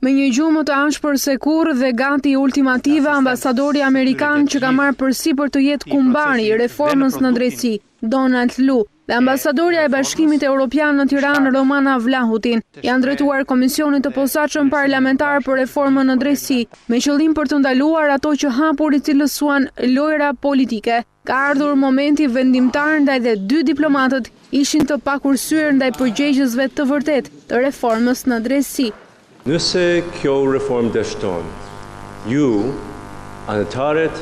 Me një gjuhë më të ashpër se kurrë dhe gati ultimative, ambasadori amerikan që ka marrë përsipër të jetë kumbari i reformës në drejtësi, Donald Lu, dhe ambasadorja e Bashkimit Europian në Tiranë, Romana Vlahutin, janë drejtuar Komisionit të Posaçëm Parlamentar për Reformën në Drejtësi, me qëllim për të ndaluar ato që hapur i cilësuan lojra politike. Ka ardhur momenti vendimtar ndaj dhe dy diplomatët ishin të pakursyer ndaj përgjegjësve të vërtetë të reformës në drejtësi. Nëse kjo reformë dështon, ju, anëtarët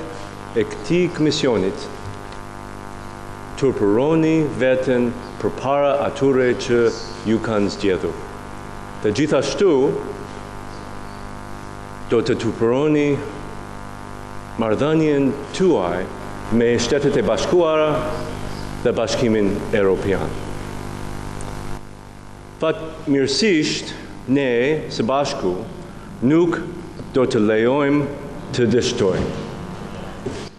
e këtij komisionit, turpëroni veten përpara atyre që ju kanë zgjedhur. Dhe gjithashtu, do të turpëroni marrëdhënien tuaj me Shtetet e Bashkuara dhe Bashkimin Europian. Fatmirësisht, ne së bashku nuk do të lejojmë të dështojë.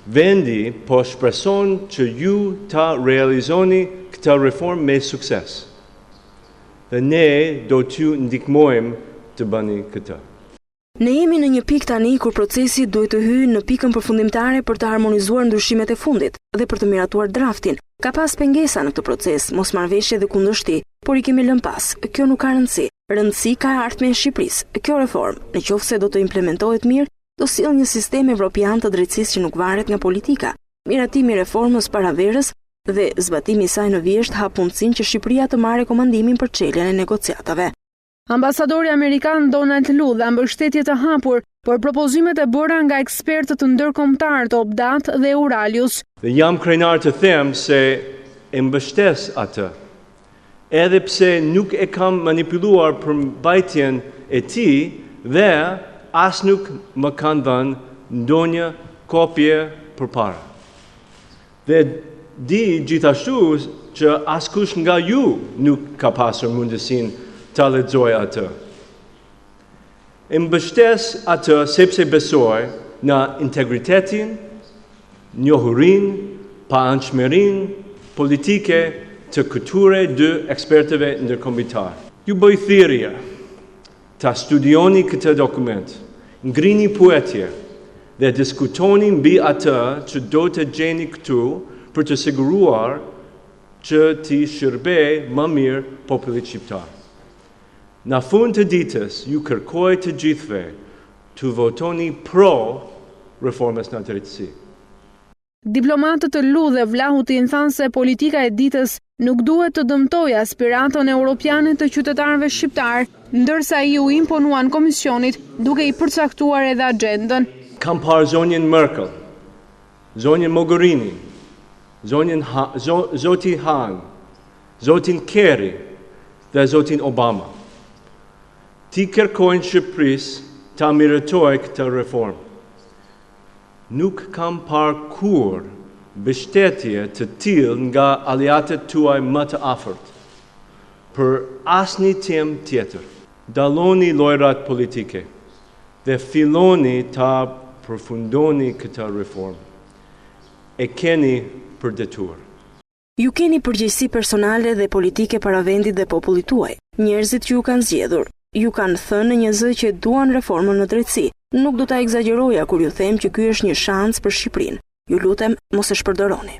Vendi po shpreson që ju ta realizoni këtë reformë me sukses. Dhe ne do t'ju ndihmojmë të bëni këtë. Ne jemi në një pikë tani kur procesi duhet të hyjë në pikën përfundimtare për të harmonizuar ndryshimet e fundit dhe për të miratuar draftin. Ka pas pengesa në këtë proces, mosmarrëveshje dhe kundërshti, por i kemi lënë pas. Kjo nuk ka rëndësi. Rëndësi ka e ardhmja e Shqipërisë. Kjo reformë, në qoftë se do të implementohet mirë, do sjellë një sistem evropian të drejtësisë që nuk varet nga politika. Miratimi i reformës para verës dhe zbatimi i saj në vjeshtë hap mundësinë që Shqipëria të marrë rekomandimin për çeljen e negociatave. Ambasadori amerikan Donald Lu dha mbështetje të hapur për propozimet e bëra nga ekspertët ndërkombëtarë të OPDAT dhe Euralius. Dhe jam krenar të them se e mbështes atë, edhe pse nuk e kam manipuluar përmbajtjen e tij dhe as nuk më kanë dhënë ndonjë kopje përpara. Dhe di gjithashtu që askush nga ju nuk ka pasur mundësinë ta lexojë atë. E mbështes atë sepse besoj në integritetin, njohurinë, paanshmërinë politike të këtyre dy ekspertëve ndërkombëtarë. Ju bëj thirrje Ta studioni këtë dokument, ngrini pyetje dhe diskutoni mbi atë që do të gjeni këtu për të siguruar që t'i shërbejë më mirë popullit shqiptar. Në fund të ditës, ju kërkoj të gjithëve të votoni pro reformës në drejtësi. Diplomatët Lu dhe Vlahutin thanë se politika e ditës nuk duhet të dëmtojë aspiratën europiane të qytetarëve shqiptarë, ndërsa iu imponuan komisionit duke i përcaktuar edhe axhendën. Kam parë zonjën Merkel, zonjën Mogherini, zonjën zoti Hahn, zotin Kerry dhe zotin Obama. T'i kërkojnë Shqipërisë ta miratojë këtë reformë. Nuk kam parë kurrë mbështetje të tillë nga aleatët tuaj më të afërt, për asnjë temë tjetër. Ndaloni lojërat politike dhe filloni ta përfundoni këtë reformë. E keni për detyrë. Ju keni përgjegjësi personale dhe politike para vendit dhe popullit tuaj. Njerëzit që ju kanë zgjedhur, ju kanë thënë në një zë që duan reformën në drejtësi. Nuk do ta ekzagjeroja kur ju them që ky është një shans për Shqipërinë. Ju lutem, mos e shpërdoroni.